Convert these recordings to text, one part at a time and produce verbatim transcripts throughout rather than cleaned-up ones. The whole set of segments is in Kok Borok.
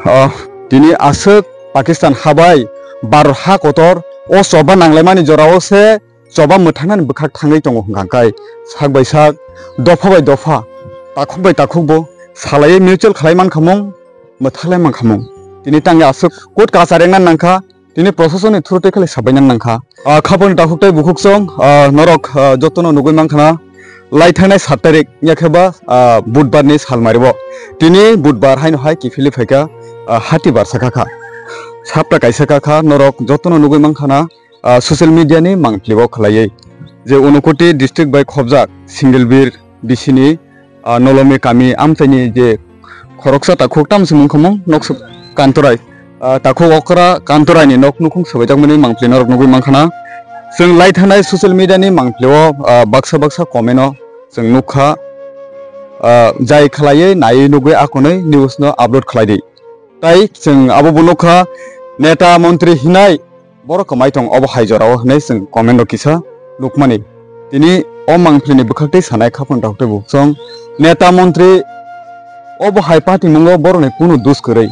Ah, tini aswk Pakistan habai Bharat ha kotor o choba nanglaimani jorao se choba mwthangnani bwkhak thangwi tongo hwnkha khe sak bai sak, dopha bai dopha, takhuk bai takhuk bo salaiwi mutual khlai mankha mung, mwthaklai mankha mung. Tini tangwi aswk court kachar wngna nangkha, tini proshasonni through tei khlai sabaina nangkha. Ah, khapangni takhuk tei bukhuk chwng, ah, norok, ah, jotono nugwi mankha na, lai thangnai sat tarik, ya khe ba, ah, budbar ni sal mari bo. Tini budbar haino hai kiphilwi phaikha, ah, hati barsa kha kha. Sapta kaisa kha kha, norok jotono nugwi mankha na, ah, social media ni mangpili o khlaiwi. Je Unakoti district bai khobjak Single Bir bisini, ah, Nolomi kami amchaini je khoroksa takhuk tamo se mung khumung nok se Kantorai. Ah, takhuk okra Kantorai ni nok nukhung swbaijakmani mangpili norok nugwi mankha na. Chwng lai thanai social media ni mangpili o, ah, baksa baksa comment o chwng nukha, ah, jai khlaiwi naiwi nugwi akonwi news no upload khlai di. Tai chwng abo bo nukha neta montri hinai borok kwmai tong obo hai jorao hinwi chwng comment o kisa nukmani. Tini o mangpili ni bwkhak tei sanai khapang takhuk tei bukhuk chwng neta montri obo hai patimungo borokni kunu dus kwrwi.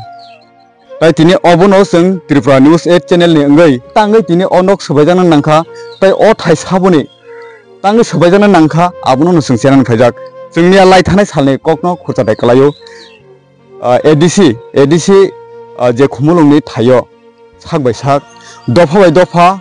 Tai tini obono chwng Tripura News eight channel ni wngwi tangwi tini o nok swbaijakna nangkha, tai o thai saboni tangwi swbaijakna nangkha, abono no chwng channel phaijak. Chwngni a lai thanai salni kokno khurcha dai kwlaio. Ah, A D C, A D C, ah, je Khumulwngni thaio sak bai sak, dopha bai dopha,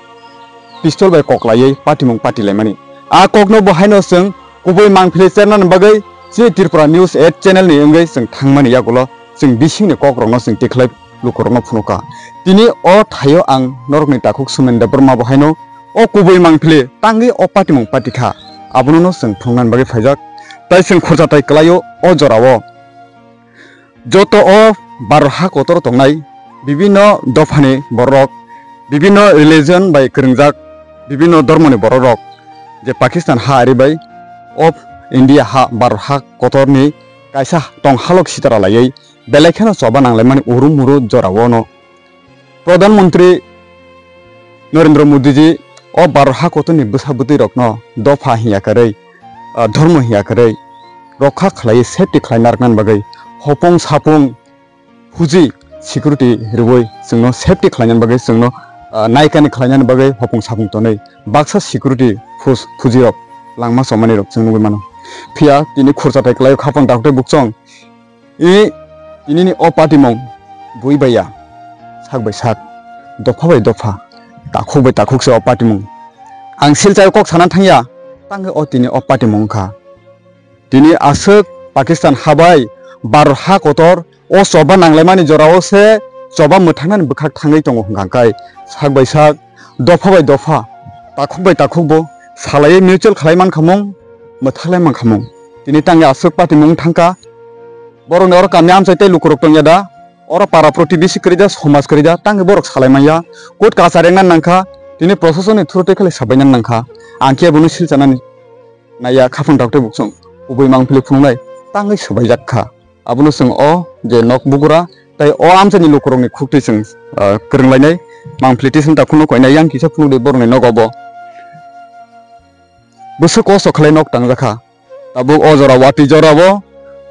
pistol bai koklaiwi patimung patilaimani. A kokno bo haino chwng kubui mangpili chernani bagwi chini Tripura News eight channel ni wngwi chwng thangmani yagulo chwng bisingni kokrokno chwng tikhlai lukurokno phunukha. Tini o thaio ang norokni takhuk Sumen Debbarma bo haino o kubui mangpili tangwi o patimung patikha. Abono no chwng phunuknani bagwi phaijak. Tai chwng khurcha tai kwlaio o jorao. Joto o Bharat ha kotor tongnai bibinno dophani bororok, bibinno religion bai kwrwngjak, bibinno dhormoni bororok je Pakistan ha ari bai of India ha Bharat ha kotorni kaisa tong halok sitara laiwi belai kheno choba nanglaimani uru muru jorao no Pradhan Mantri Narendra Modi ji o Bharat ha kotorni bwsa bwtwi rokno dopha hinya kwrwi, ah, dhormo hinya kwrwi rokha khlaiwi safety khlai narwknani bagwi hopung sapung phuji security rwui chwngno safety khlainani bagwi chwngno, ah, naikani khlainani bagwi hopung sapung tonwi baksa security force phuji rok langma chomani rok chwng nugwi mano. Phiya tini khurcha tai kwlaio khapang daktwi bukchong. I, tinini o patimung bui bai ya, sak bai sak, dopha bai dopha, takhuk bai takhuk se o patimung. Ang Silchar kok sana thangya, tangwi o tini o patimung wngkha. Tini aswk Pakistan habai Bharat ha kotor o choba nanglaimani jorao se choba mwthangnani bwkhak thangwi tongo hwnkha khe sak bai sak, dopha bai dopha, takhuk bai takhuk bo salaiwi mutual khlai mankha mung, mwthaklai mankha mung. Tini tangwi aswk patimung thangkha. Borokni oro kami amchai tei lukurok tongya da? Oro para protibesi kwrwi da, somaj kwrwi da? Tangwi borok salai manya. Court kachar wngna nangkha. Tini proshasonni through tei khlai sabaina nangkha. Ang khe bono silchanani naiya, khapang daktwi bukchung kubui mangpili phunuknai tangwi swbaijak kha. Abono chwng o je nok bugura tei o amchaini lukurokni khuktwi chwng, ah, kwrwnglainai. Mangpili twi chwng takhukno koinai yang kisa phunukdi borokni nogo bo. Bwswk kosto khlai nok tangjakha. Tabuk o jora watwi jorao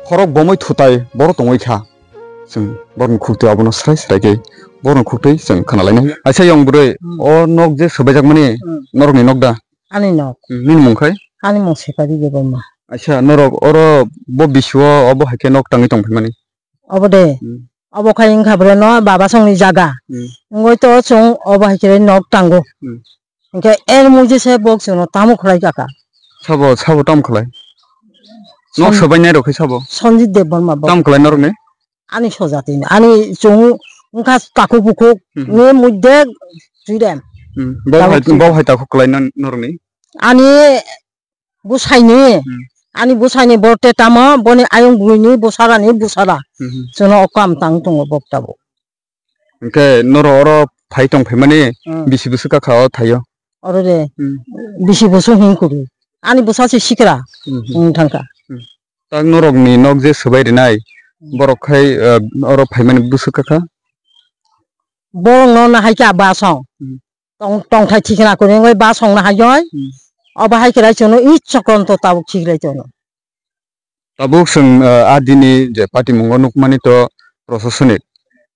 khorok bomwi thutai borok tongwi kha. Chwng borokni khuktwi abono srai srai khe borokni khuktwi chwng khwnalainai. Aisa yong bwrwi, hmm, o nok je swbaijakmani, hmm, norokni nok da? Ani nok. Hmm, nini mung khai? Ani mung Sipari Debbarma. Aisa norok oro bo bisio obo hai khe nok tangwi tongphaimani? Obo de. Hmm. Obo khai wngkha bwrwi no baba songni jaga. Hmm. Wngwi to chwng obo hai khe nok tango. Hmm. Hwnkhe er mui je se bok chwngno tamo khlai kaka. Sabo, sabo tamo khlai? Nok Son-, swbainai rok khe sabo? Sanjit Debbarma bo. Tamo khlai norokni? Ani sojatini, ani chwng wngkha takhuk bukhuk, hmm, ni muide chwidem. Hmm. Bo hai, bo hai takhuk khlai na norokni? Ani bwsaini, hmm, ani bwsaini borte tamo, boni ayung buini bwsarani bwsara. Hmm. Chwngno o kam tang tongo bok tabuk. Hwnkhe norok oro phai tong phaimani, hmm, bisi bwswk kha o thaio? Oro de, hmm, bisi bwswk hwn kuru. Ani bwsa se sikra, hmm, hmm, wng thangkha. Hmm. Tak norokni nok je swbai rinai, hmm, borok khai, eh, oro phaimani bwswk kha? Borokno nahai kha ba song. Hmm. Tong, tongthai thikna kwrwngwi ba songna hai joi. Hmm. Obo hai kwrai chwngno i chokronto tabuk thiklai chwngno. Tabuk chwng, ah, a dini je patimungo nukmani to proshasoni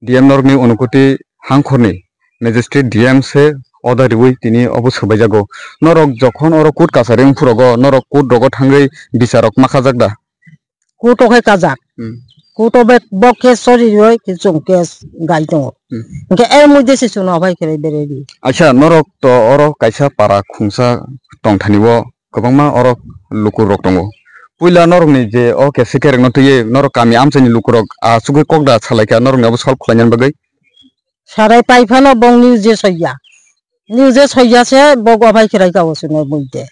D M norokni Unakoti hangkhorni magistrate D M se order riwi tini obo swbaijago. Norok jokhon oro court kachari wngphurogo, norok court rogo thangwi bicharrok ma kajak da? Court o khe kajak. Hmm. Court o bek bo case sori roi khe chwng case gai tongo. Hmm. Hwnkhe e mui decision no bai khe bereri. Acha, norok to oro kaisa para khungsa tongthani o kwbangma oro lukurok tongo. Puila norokni je o kesi kereng no twiwi norok kami amchaini lukurok achugwi kok da salaikha, norokni abo solve khlainani bagwi? Sarai pai phano bong news je soiya. News je soiya se bok obai khirai ka osino buide.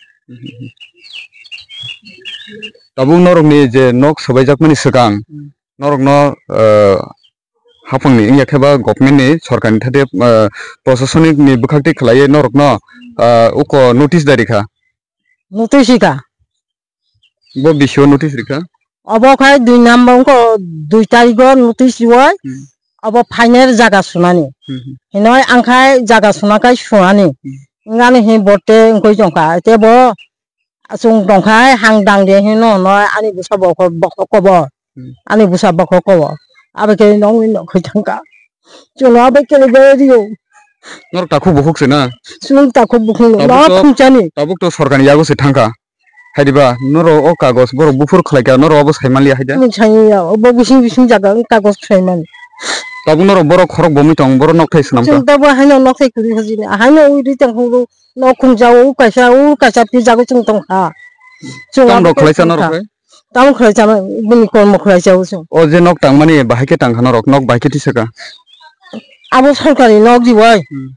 Tabuk norokni je nok swbaijakmani swkang, hmm, norokno, eh, haphangni wngya khe ba government ni, sorkarni thate, eh, prosasonik ni bwkhak twi khlaiwi norokno, eh, uko notice da rikha. Notice rikha. Bo bisio notice rikha? Obo khai dui number wngkha, dui tarikgo notice riwai. Hmm. Obo final jaga sunani. Hmm, hmm. Hinoi ang khai jaga suna khai sunani. Hmm. Wngani hi bote wngkoi tongkha. Tebo chwng tongkhai hang dang de hino hinoi ani bwsa bokho bokho kobo. Hmm. Ani bwsa bokho kobo. Abo khe nongni nokhoi thangkha. Chwngno abo kele de rio. Norok takhuk bukhuk se na? Chwng takhuk bukhuk no. Tabuk no to, thumchani. Tabuk to sorkarni yago se thangkha. Haidiba, norok o kagos borok buphur khlaikha, norok obo saimanliya haida? Mung saiya, obo bising bising jaga ang kagos khlaimani. Tabuk norok borok khorok bomwi tong, borok nokthai swnamkha. Chwng tabuk haino nokthai kwrwi hojini, haino ui ri tong phuru nok khungjao, u kaisa, u kaisa pi jago chwng tongkha. Chwng Tam abo rok khe khlaisa thangkha. Norok hai? Tamo khlai chana, bini kormo khlai chao chwng. O je nok tangmani bahai khe tangkha norok, nok bahai khe tisaka? Abo sorkari nok dibai. Hmm.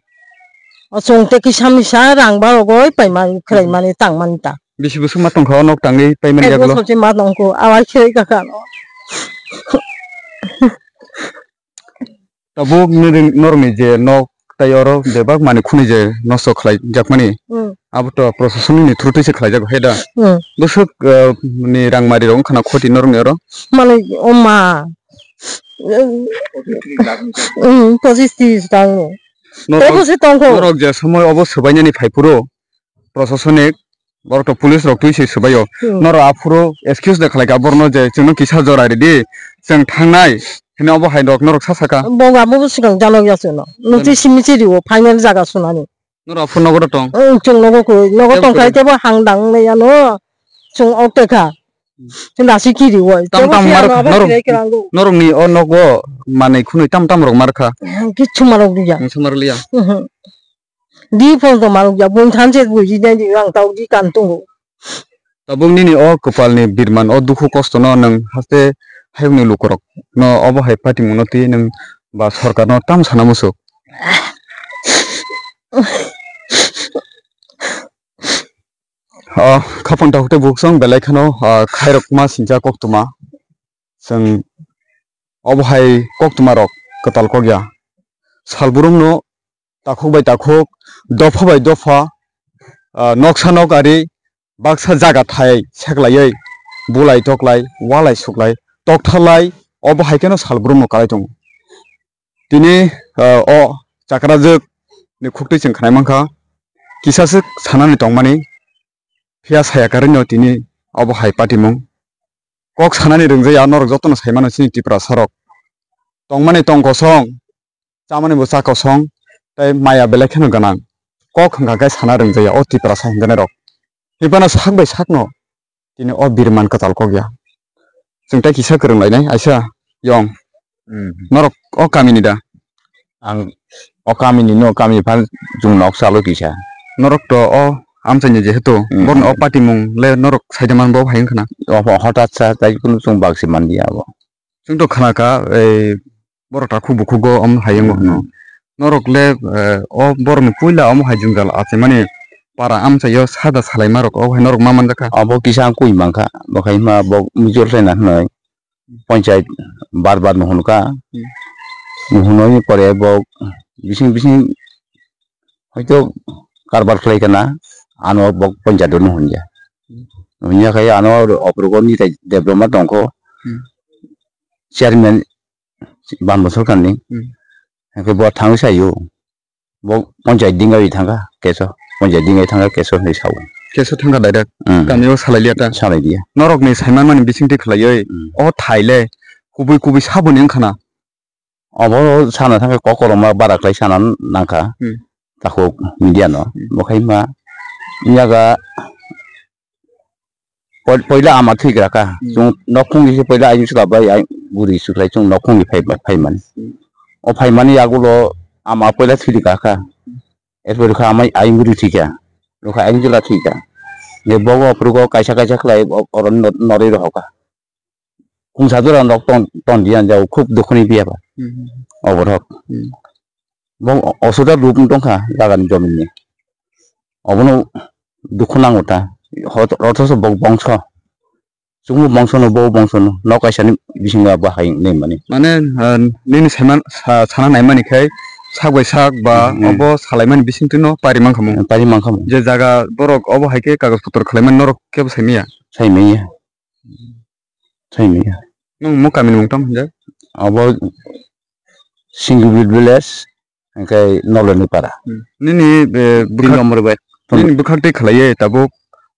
O chwng tei kisa misa rang barogoi paimani, khlaimani, tangmani ta. Bisi bwswk ma tongkha o nok tangwi paimani Ek yaglo? Bosor se ma tongkho, awai khei kaka no. Tabuk nini, norokni je nok tai oro bebak manwi khwnwi je nosto khlai jakmani, hmm, abo to prosason ni through twi se khlai jak hai da? Hmm. Bwswk, eh, ni rang mari rok wngkha na khoti norokni oro? Manwi o ma. Hmm, pochis tris rang no. Norok, tei bo se tongkho. Norok je somoi obo swbainani phai phuru, prosasonik, borok to police rok twi se swbaio. Hmm. Norok aphuru excuse de khlaikha borno je, "Chwngno kisa jora ridi, chwng thangnai," hino obo hai rok norok sa saka. Bo abo bo swkang janok ya chwngno. Nutwi Jano. Simi chiriwo final jaga sunani. Norok aphuru nogo tong? Ang chwng nogo koi, nogo tei tong khai bwkhwrwi? Tebo hang dang le yano. Chwng ok tekha. Chwng dasi kiri woi. Tam tebo tam si mar ano abo norok, kirai kirango. Norokni o nogo manwi khwnwi tam tam rok mar kha. Kichu marok diya. Ang sumarliya. Mhm. Di phone to marok ya, bun thanse buji dai di, ang tau di kan tungo. Tabuk nini o kwpalni birman, o dukhu kostono nwng haste hayungni lukurokno obo hai patimungno twi nwng ba sorkarno tamo sana muchuk? O khapang takhuk tei bukhuk song belai kheno, o khairokma sincha koktwma. Chwng obo hai koktwmarok kwtal kok ya. Salbrumno takhuk bai takhuk, dopha bai dopha, ah, noksa nok ari baksa jaga thai seklaiwi bulai toklai, walai suklai, toktharlai, obo hai kheno salbrumno kalai tongo. Tini, ah, o chakrajwk ni khuktwi chwng khnai mankha, kisa swk sanani tongmani, phiya saya karwino tini obo hai patimung. Kok sanani rwngjaya norok jotono saimano chini Tiprasa rok. Tongmani tong kosong, chamani bo cha kosong, tei maya belai kheno gwnang. Kok hwnkha khe sana rwngjaya o Tiprasa hinjani rok. Hiphano sak bai sakno tini o birman kwtal kok ya. Chwng tei kisa kwrwng lainai, aisa yong. Hmm. Norok o kamini da? Ang o kamini no, kami phan chwng nok salo kisa. Norok to o amchaini jehetu, hmm, borno o patimung le norok saida man bo hai wngkhana? O hotat sa tai kunu chwng bakse manliya abo. Chwng to khana kha, ei, borok takhuk bukhugo omo hai wngo hwno. Hmm. Norok le, eh, o borokni puila omo hai jwngjal achaimani para amchaio sada salaimarok obo hai norok ma manjakha? Obo kisa ang kui mankha, bo khai ma bo mijor khlaina hwnwi. Panchayat bar bar no hwn kha. Hmm. No hwnwi pore bo bising bising hoito karbar khlai kana, ano bo panchayat no hwn ya. Hmm. Hwn ya khai ano oporogo ni tai development tongkho. Hmm. Chairman Bambo Sorkarni. Hmm. Hwnkhe bo thangwi saio. Bo panchayat dinga wi thangkha keso, panchayat dinga wi thangkha keso hinwi sao. Keso thangkha direct. Hmm. Kamio salai liya ta? Salai liya. Norokni saiman mani bisingtwi khlaiwi, hmm, o thai le kubui kubui saboni wngkhana? Obo sana thangkhe kok kokrokma bara khlai sana nangkha. Hmm. Takhuk media no. Hmm. Bo khai ma yaga poi-, poila ama thwi gra kha. Hmm. Chwng nokhung ni se poila ayung sula bai ai guri suklai chwng nokhung ni phai, phai mani. Hmm. O phai mani yagulo ama poila thwi gra kha. Erpore kha amai ayung guri thwi kha. Rokha ayung jula thwi kha. Ye bogo ophurugo kaisa kaisa khlai o-, oro no-, norwi rohokha. Khungsa jora nok ton, ton diyan jao khub dukhuni biya ba. Hmm. Oborok. Hmm. Bo osuda rup tongkha jaga ni jomin ni. Obono dukhu nango ta. Hot-, rothoso bo bongso. Chwngno bongsono, bo bongsono, nok kaisani bisingo abo hai nai mani. Mane, ah, nini saiman-, sa-, sana naimani khai sak bai sak ba Hmm, hmm. obo salaimani bisingtwino pari mankhamu. Pari mankhamu. Je jaga borok obo hai khe kagoj potor khwlaimani norok kebo saimanya? Saimanya. Saimanya. Nwng mo kamini mung tamo hinjak? Abo Singibil village, hingke Nolani para. Hmm. Nini, eh, Tin bukhak, number bai. Nini bukhak tei khlaiye tabuk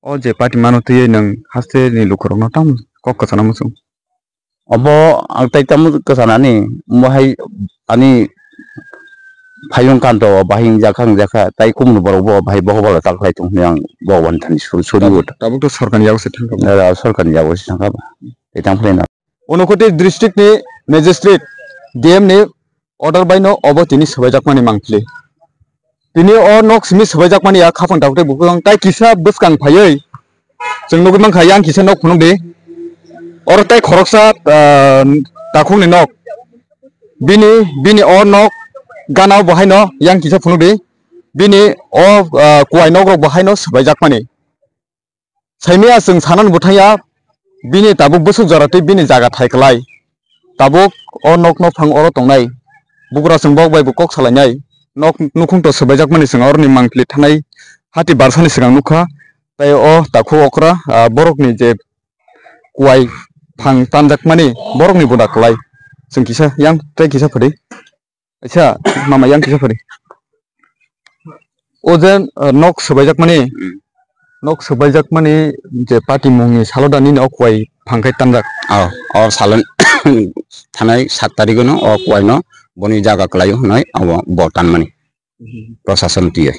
o je party mano twiye nwng haste ni lukurokno tamo kok kwchana muchung? Obo ang tai tamo kwchanani, mohai ani phayung kanto bahai wngjakha, wngjakha, tai kumno borok bo bahai bohobola tal khlai tong hwnwi ang Bhagwan thani suri, suri. Tabuk, tabuk to sorkarni yago se thangkha ba? Eh, sorkarni yago se thangkha ba. Tai tang phlai na. Unakoti district ni magistrate, D M ni order bai no obo tini swbaijakmani mangpili. Tini o nok simi swbaijakmani ya khapang tabuk tei buphang tai kisa bwskang phaiwi chwng nugwi mankha yang kisa nok phunukdi. Oro tai khoroksa, ah, takhukni nok. Bini, bini o nok gana o bo haino yang kisa phunukdi. Bini o, ah, kuwai nok rok bo haino swbaijakmani. Saimaya chwng sanani bwthangya, bini tabuk bwswk jora tei bini jaga thai kwlai. Tabuk o nokno phang oro tongnai. Bugra chwng bok bai bo kok salainai. Nok nukhung to swbaijakmani chwng oroni mangpili thanai hati barsani swkang nukha. Tei o takhuk okra, ah, borokni je kuwai phang tanjakmani borokni buda kwlai. Chwng kisa yang tei kisa phadi. Acha, mama yang kisa phari. O je, uh, nok swbaijakmani, Hmm. nok swbaijakmani je party mungni salo da nini o kuwai phang khai tanjak. Oh, o salon thanai sat tarikh no o kuwai no boni jaga kwlai hwnwi abo bo tanmani. Hmm. Prosason twiwi.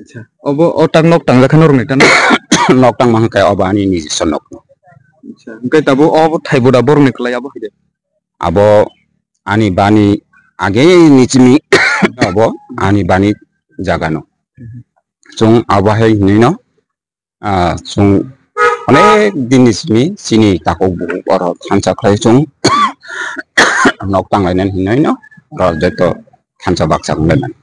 Acha. Obo o tak nok tangjak khe norokni tan? Nok tangma hwnkhe obo ani nijiswa nok. Acha. Hwnkhe tabuk o thaibo da borokni kwlai abo hai de? Abo ani bani age ni chimi abo ani bani jaga no. Chwng abo hai hinwi no, ah, chwng onek din ni simi chini takhuk bukhuk oro thansa khlai chwng nok tanglainani hinwi no oro joto thansa baksa wnglainani.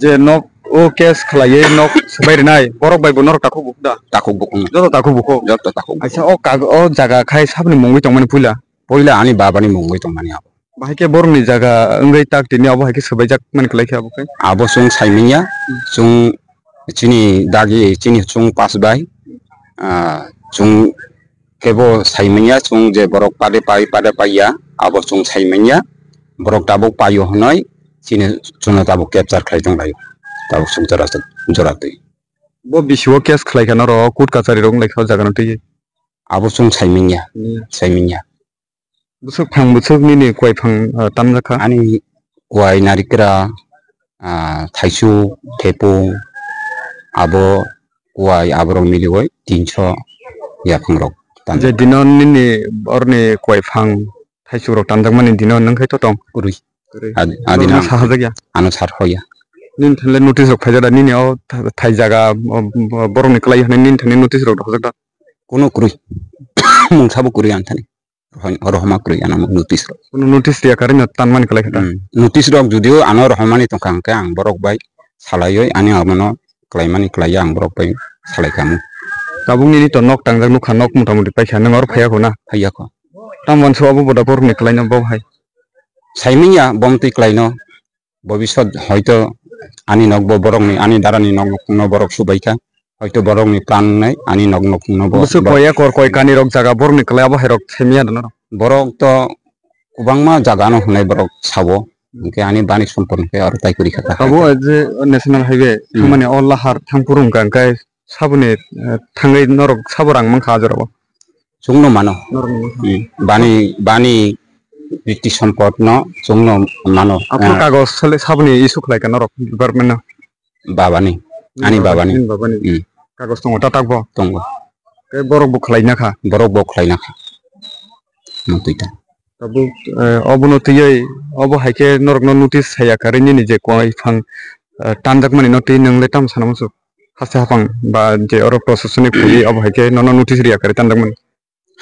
Je nok o case khlaiwi nok swbai rwnai borok bai bo norok takhuk bukhuk da? Takhuk bukhuk no. Joto takhuk bukhuk? Joto takhuk bukhuk. Aisa o kag-, o jaga khai saboni mungwi tongmani puila? Puila ani babani mungwi tongmani abo. Bahai khe borokni jaga wngwi tak tini abo hai khe swbaijak mani kwlai khe abo khe? Abo chwng saimanya, chwng chini dagi chini chwng pass bai, ah, chwng kebo saimanya, chwng je borok pade pai, pade paiya, abo chwng saimanya, borok tabuk paio hwnwi chini chwngno tabuk capture khlai tonglaio, tabuk chwng jora, jora twi. Bo bisi o case khlai kha norok court kachari rok wng lai kha o jaga no twiwi? Abo chwng saimanya, hmm, saimanya. Bwswk phang bwswk nini kuwai phang, ah, tamjak kha? Ani kuwai, narikra, ah, thaichuk, thepung, abo kuwai aborok miliwi tinso yaphang rok tanjak. Je dino nini orni kuwai phang thaichuk rok tanjakmani dino nwng khai to tong? Kwrwi. Kwrwi. Ad-, adino norokno ang sahajakya? Ano sar hoya. Nini thanle notice rok phaijak da, nini o tha-, thai jaga, o, o, borokni kwlai hwnwi nini thani notice rok rwjak da? Kuno kwrwi. Mungsabo kwrwi ani thani. Rohon-, rohoma kwrwi ano notice rok. Kuno notice riya karwi no tanmani kwlai kha da? Hmm. Notice rok judio ano rohomani tongkha hwnkhe ang borok bai salaiwi ani abono kwlaimani kwlaiya ang borok bai salai kha mung. Tabuk nini to nok tangjak nukha, nok mota moti paikha, nwng oro phaiya kho na? Phaiya kho. Tamo uansuk abo boda borokni kwlaino bo hai? Saimanya bomtwi kwlaino. Bobisot hoito ani nokbo borokni, ani darani nok nukhungno borok subaikha. Hoito borokni plan wngnai ani nok nukhungno bo. Bwswk borok koi ekor koi kani rok jaga borokni kwlai abo hai rok saimanya da norok? Borok to kwbangma jaga no hwnwi borok sao. Hwnkhe ani bani sompor hwnkhe aro tai kwrwi kha ta. Abo je National Highway, hmm, thangmani o lahar thangphuru hwnkha hwnkhe saboni, eh, thangwi norok sabo rang mankha ah jorao? Chwngno mano. Norok no mankha. Hmm. Bani, bani Riti sompot no chwng no mano. Aphuru ah, kagoj sale saboni issue khlai ka norok department no? Babani. Ani babani. Ani babani. Hmm. Kagoj tongo tatak bo? Tongo. Tei borok bo khlai na kha? Borok bo khlai na kha. Motwi ta. Tabuk, eh, obono twiwi, obo hai khe norokno notice saya karwi nini je koi phang, eh, tanjakmani no twi nwng le tamo sana muchuk? Haste haphang ba je oro proshasoni phuiwi obo hai khe nono notice riya karwi tanjakmani.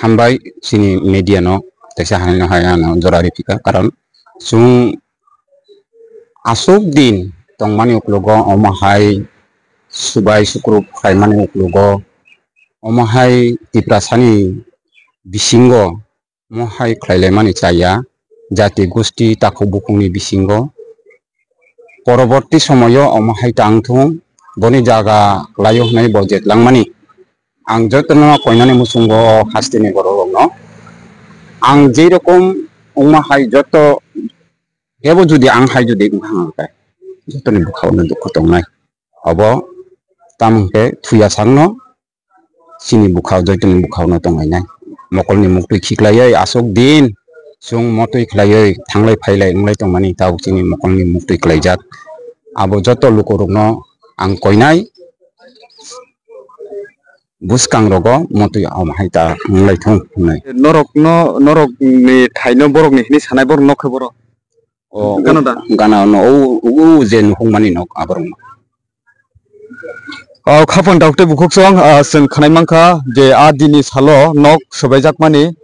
Hambai chini media no teisa hai no hai ano jora ripika, karon chwng aswk din tongmani uklogo omo hai subai sukruk khlaimani uklogo omo hai Tiprasani bisingo omo hai khlailaimani chaya jati gosti takhuk bukhukni bisingo. Poroborti somoyo omo hai tang thung, boni jaga kwlaio hwnwi bo jetlangmani. Ang jotono koinani muchungo hasteni borok rokno ang jei rokom wngma hai joto kebo jodi ang hai jodi wngkha hwnkhe jotoni bwkhao no dukhu tongnai. Obo tamo hwnkhe thuya sakno chini bwkhao, joitoni bwkhao no tonglainai. Mokolni muktwi khiklaiwi aswk din chwng motwi khlaiwi thanglai phailai wnglai tongmani tabuk chini mokolni muktwi kwlaijak. Abo joto lukurokno ang koinai bwskang rogo motwi omo hai ta wnglai thung hwnwi. Norokno, norokni thaino borokni hwnwi sanai borok nokha borok. O gana da? Gana no, o, o, o je nuhung mani nok aborok no. O khapon daukte bukhuk song, ah, chwng khanai mankha je a dini salo nok swbaijak mani.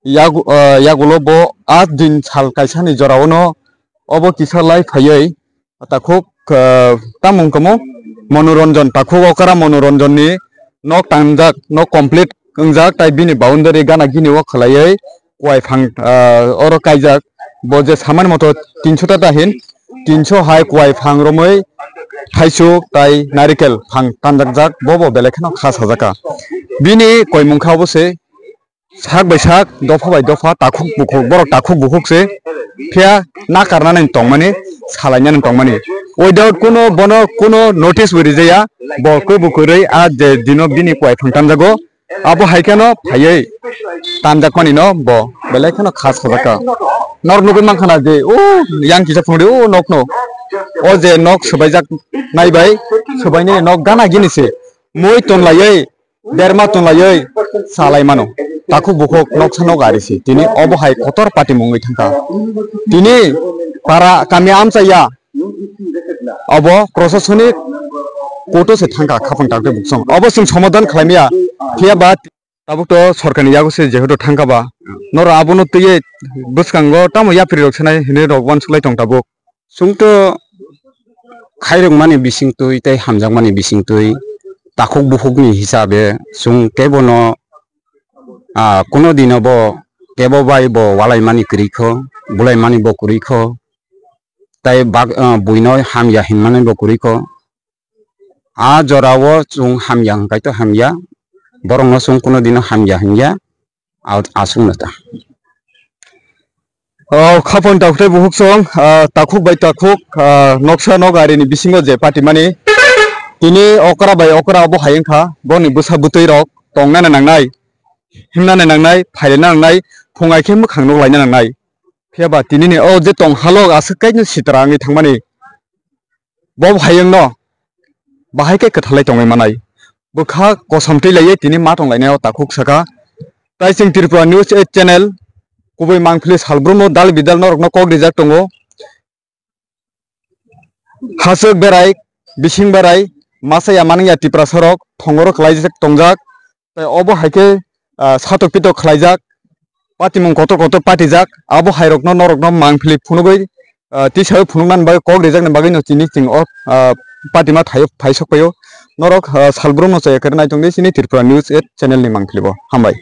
Yagu-, ah, yagulo bo a din sal kaisa ni jora o no obo kisa lai phaiwi takhuk, ah, tamung kamo Monoranjan, takhuk okra Monoranjan ni nok tangjak, nok complete wngjak, tai bini boundary gana gini o khwlaiwi kuai phang, ah, oro kaijak. Bo je samani moto tinso ta dahin, tinso hai kuai phang romwi thaisuk tai narikel phang tanjakjak, bo bo belai kheno kha sajak kha. Bini koimung kha obo se sak bai sak, dopha bai dopha, takhuk bukhuk, borok takhuk bukhuk se phiya nakarnani tongmani, salainani tongmani. Without kuno bono kuno notice bo rijaya, bo kwbu kwrwi a je dino bini kuai phang tanjago, abo hai kheno phaiwi tanjakmani no bo belai kheno kha sajak kha. Norok nugwi mankha na je o yang kisa phunukdi o nokno. O je nok swbaijak nai bai, swbainai nok gana gini se. Mui tonlaiwi, berma tonlaiwi salai mano. Takhuk bukhuk noksa nok ari se. Tini obo hai kotor party mungwi thangkha. Tini para kami amchaya obo prosasonik koto se thangkha khapang takte buksong. Obo chwng somadhan khlaimaya. Phiya ba tabuk to sorkarni yago se jehetu thangkha ba. Noro abono twiwi bwskango tamo yapri rok sanai hinwi rok uansuklai tong tabuk. Chwng to khairokmani bisingtwi tei hamjakmani bisingtwi takhuk bukhukni hisabe chwng kebono, ah, kuno dino bo kebo bai bo walaimani kwrwi kho, bulaimani bo kwrwi kho, tei bak-, ah, buino hamya hinmani bo kwrwi kho. A jorao chwng hamya hwnkhe to hamya, borokno chwng kuno dino hamya hinya, a-, aswkno ta. O khapon takhuk tei bukhuk song, ah, takhuk bai takhuk, ah, noksa nok arini bisingo je patimani, tini okra bai okra obo hai wngkha, boni bwsa bwtwi rok tongnani nangnai, himnani nangnai, phailina nangnai, phungai khe mwkhang nuk laina nangnai. Phiya ba tinini o je tong halok aswk kaino sitra wngwi thangmani. Bo hayungno bahai khe kwthalai tongwi manai. Bwkha kosom twi laiwi tini ma tong lainai o takhuk saka. Tai chwng Tripura News eight channel kubui mangpili salbrumno dal bidal norokno kok rijak tongo. Hachwk berai, bising berai, masa ya manung ya Tiprasa rok thongoro kwlaijak tongjak. Tai obo hai khe, ah, satok pitok khlaijak, patimung kotor kotor patijak, abo hai rokno norokno mangpili phunugwi, ah, tisawi phunuknani bagwi kok rijakni bagwino chini chwng o, ah, patima thaio phai sokphaio. Norok, ah, salbrumno chaya kwrwi naitongdi chini Tripura News eight channel ni mangpili bo. Hambai.